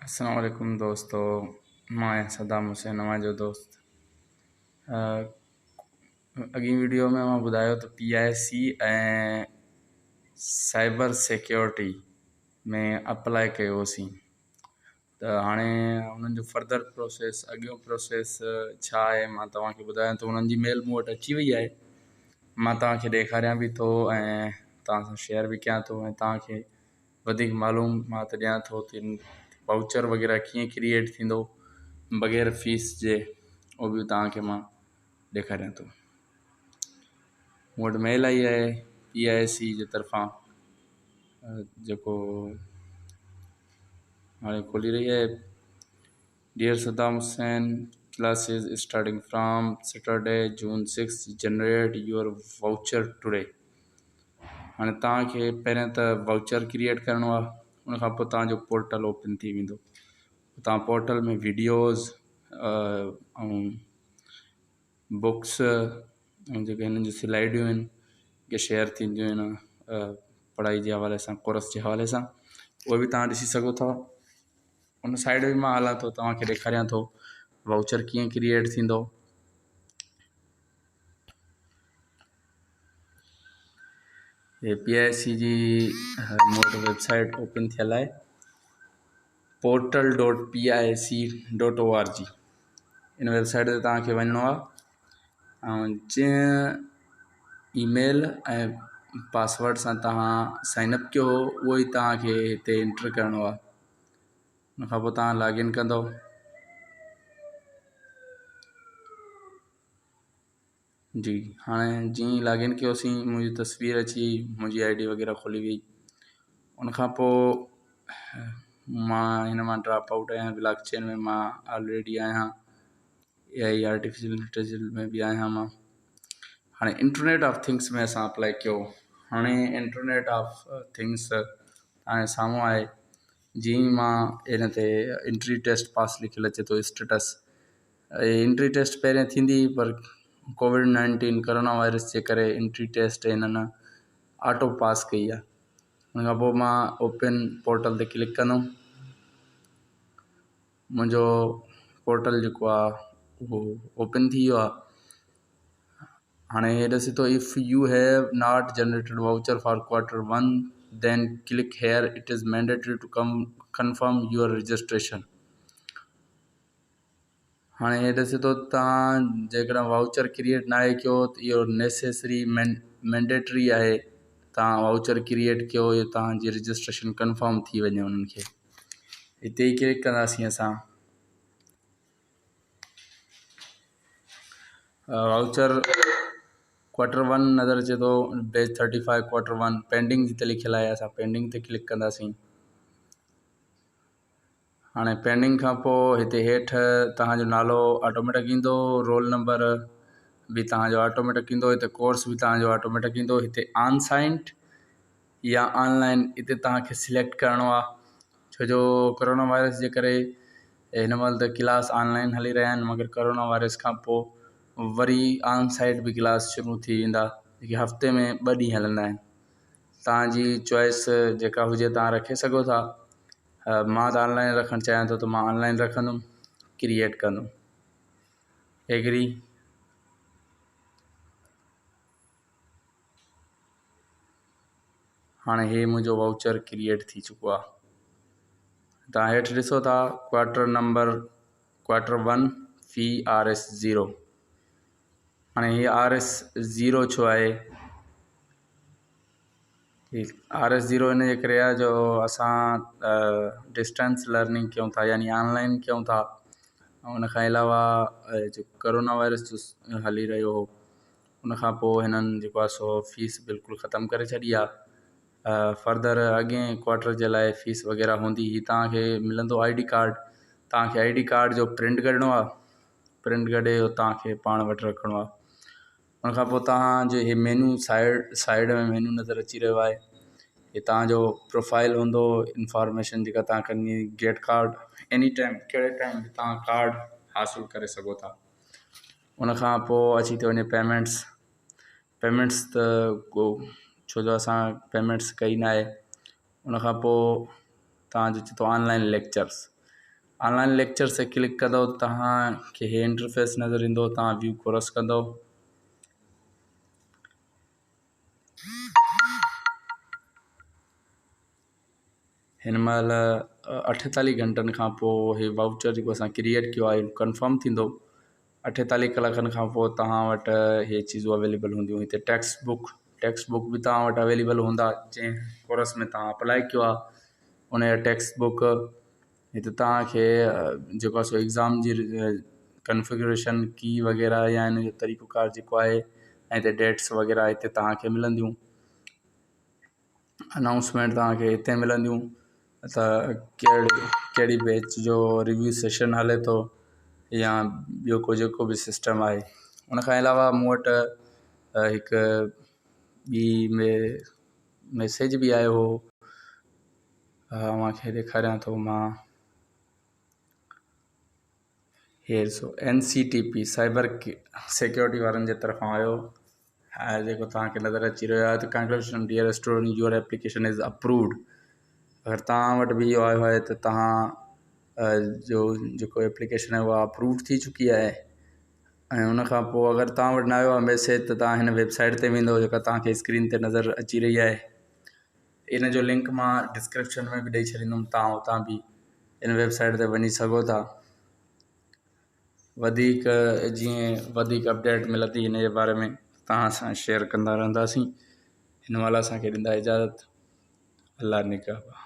السلام عليڪم دوستو مان آهيان صدام حسين اوهان جو دوست. اڳين ويڊيو ۾ مان ٻڌايو ته P I C ۽ cyber security ۾ apply ڪيوسين ته هاڻي انهن جو فردر پروسيس اڳيون پروسيس ڇا آهي مان توهان کي ٻڌايان ٿو. انهن جي ميل مون وٽ اچي وئي آهي، مان توهان کي ڏيکاريان به ٿو ۽ توهان سان شيئر به ڪيان ٿو ۽ توهان کي وڌيڪ معلومات ڏيان ٿو ته وائوچر وغيره ڪيئن ڪريئيٽ ٿيندو بغير فيس جي، اهو به توهان کي مان ڏيکاريان ٿو. مون وٽ ميل آئي آهي پي I سي جي طرفان، جيڪو هاڻي کولي رهي آهي. Dear Saddam Hussain, classes starting from Saturday June 6، generate your voucher today. هاڻي توهان کي پهريان ته وائوچر ڪريئيٽ ڪرڻو آهي، ان کان پوءِ توهان جو پورٽل اوپن ٿي ويندو. توهان پورٽل ۾ وڊيوز ۽ بڪس ۽ جيڪي هنن جون سلائيڊيون آهن جيڪي شيئر ٿينديون آهن پڙهائي جي حوالي سان، ڪورس جي حوالي سان، اهي به توهان ڏسي سگهو ٿا. ان سائيڊ به مان هلان ٿو، توهان کي ڏيکاريان ٿو وائوچر ڪيئن ڪريئيٽ ٿيندو. هي پي I سي جي مون وٽ ويب سائيٽ اوپن ٿيل آهي، portal dot P I C dot O R G. In web site تي توهان کي وڃڻو آهي ۽ جنهن اي ميل ۽ پاسورڊ سان توهان سائن اپ ڪيو هو اهو ئي توهان کي هتي انٽر ڪرڻو آهي. ان کان پوءِ توهان لاگ ان ڪندو. جي هاڻي جيئن ئي لاگ ان ڪيوسين منهنجي تصوير اچي وئي، منهنجي I D وغيره کلي وئي. ان کان پوءِ مان هن مان ڊراپ آئوٽ آهيان، بلاڪ چين ۾ مان آلريڊي آهيان، اي I artificial intelligence ۾ به آهيان مان. هاڻي انٽرنيٽ آف ٿنگس ۾ اسان اپلائي ڪيو. هاڻي انٽرنيٽ آف ٿنگس هاڻي سامهون آهي. جيئن ئي مان هن تي انٽري ٽيسٽ پاس لکيل اچي ٿو، اسٽيٽس انٽري ٽيسٽ پهريان ٿيندي پر ڪووڊ 19 ڪورونا وائرس جي ڪري انٽري ٽيسٽ هنن آٽو پاس ڪئي آهي. ان کان پوءِ مان اوپن پورٽل تي ڪلڪ ڪندم، منهنجو پورٽل جيڪو آهي اهو اوپن ٿي ويو آهي. هاڻي هي ڏسي ٿو if you have not generated voucher for quarter 1 then click here, it is mandatory to come confirm your registration. هاڻي هي ڏسي ٿو توهان جيڪڏهن وائوچر ڪريئيٽ ناهي ڪيو ته اهو نيسيسري مينڊيٽري آهي توهان وائوچر ڪريئيٽ ڪيو، اهو توهان جي رجسٽريشن ڪنفرم ٿي وڃي. انهن کي هتي ئي ڪلڪ ڪنداسين اسان. وائوچر ڪوارٽر 1 نظر اچي ٿو، بيچ 35 ڪوارٽر 1 پينڊنگ جتي لکيل آهي اسان پينڊنگ تي ڪلڪ ڪنداسين. هاڻي پينڊنگ کان پوءِ هتي هيٺ توهان جو نالو آٽوميٽڪ ايندو، رول نمبر به توهان جو آٽوميٽڪ ايندو، هتي ڪورس به توهان جو آٽوميٽڪ ايندو. هتي آن سائيٽ يا آنلائن هتي توهان کي سليڪٽ ڪرڻو آهي، ڇو جو ڪورونا وائرس جي ڪري هن مهل ته ڪلاس آنلائن هلي رهيا آهن، مگر ڪورونا وائرس کان پوءِ وري آن سائيٽ به ڪلاس شروع ٿي ويندا، جيڪي هفتي ۾ 2 ڏينهن هلندا آهن. توهان جي چوائس جيڪا هجي توهان رکي سگهو ٿا. مان ته آنلائن رکڻ چاهيان ٿو ته مان آنلائن رکندم، ڪريئيٽ ڪندم، ايگري. هاڻي هي منهنجو وائوچر ڪريئيٽ ٿي چڪو آهي. توهان هيٺ ڏسو ٿا ڪوارٽر نمبر ڪوارٽر 1 في آر ايس 0. هاڻي هي آر ايس 0 ڇو آهي؟ هي آر ايس 0 ان جي ڪري آهي جو اسان ڊسٽنس لرننگ ڪيون ٿا، يعني آنلائن ڪيون ٿا. ۽ ان کان علاوه جيڪو ڪورونا وائرس جو هلي رهيو هو ان کان پوءِ هنن جيڪو آهي سو فيس بلڪل ختم ڪري ڇڏي آهي. فردر اڳئين ڪوارٽر جي لاءِ فيس وغيره هوندي. هي توهان کي ملندو I D card, توهان کي I D card جو پرنٽ ڪڍڻو آهي، پرنٽ ڪڍي اهو توهان کي پاڻ وٽ رکڻو آهي. ان کان پوءِ توهان جو هي مينيو سائيڊ ۾ مينيو نظر اچي رهيو آهي، هي توهان جو پروفائل هوندو، انفارميشن جيڪا توهان ڪرڻي، گيٽ ڪارڊ ايني ٽائيم ڪهڙي ٽائيم به توهان ڪارڊ حاصل ڪري سگهو ٿا. ان کان پوءِ اچي ٿو وڃي پيمينٽس. پيمينٽس ته ڪو ڇو جو اسان پيمينٽس ڪئي نه آهي. ان کان پوءِ توهان جو اچي ٿو online lecturers. On line lecturers تي ڪلڪ ڪندو توهان کي هي انٽرفيس نظر ايندو، توهان ويو ڪورس ڪندو. هن مهل 48 گهنٽن کان پوءِ هي وائوچر جيڪو اسان ڪريئيٽ ڪيو آهي ڪنفرم ٿيندو. 48 ڪلاڪن کان پوءِ توهان وٽ هي چيزون اويليبل هونديون. هتي ٽيڪسٽ بڪ به توهان وٽ اويليبل هوندا، جنهن ڪورس ۾ توهان اپلائي ڪيو آهي ان جا ٽيڪسٽ بڪ. هتي توهان کي جيڪو آهي سو ايگزام جي ڪنفگريشن ڪي وغيره يا ان جو طريقو ڪار جيڪو آهي ۽ هتي ڊيٽس وغيره هتي توهان کي ملنديون. انائونسمينٽ توهان کي هتي ملنديون ته ڪهڙي بيچ جو ريويو سيشن هلي ٿو يا ٻيو ڪو جيڪو به سسٽم آهي. ان کان علاوه مون وٽ هڪ ٻي ۾ ميسيج به آيو هو، اوهان کي ڏيکاريان ٿو مان. هي ڏسو N C T P cyber security وارن جي طرفان آيو ۽ جيڪو توهان کي نظر اچي رهيو آهي ته congratulation dear student, your application is approved. اگر توهان وٽ به اهو آيو آهي ته توهان جو جيڪو ايپليڪيشن آهي اها اپرووڊ ٿي چڪي آهي. ۽ ان کان پوءِ اگر توهان وٽ نه آيو آهي ميسيج ته توهان هن ويب سائيٽ تي ويندو جيڪا توهان کي اسڪرين تي نظر اچي رهي آهي. ان جو لنڪ مان ڊسڪرپشن ۾ به ڏئي ڇڏيندم، توهان اتان به ان ويب سائيٽ تي وڃي سگهو ٿا. وڌيڪ جيئن وڌيڪ اپڊيٽ ملندي هن جي باري ۾ توهان سان شيئر ڪندا رهنداسين. هن مهل اسان کي ڏيندا اجازت. الله نگهبان.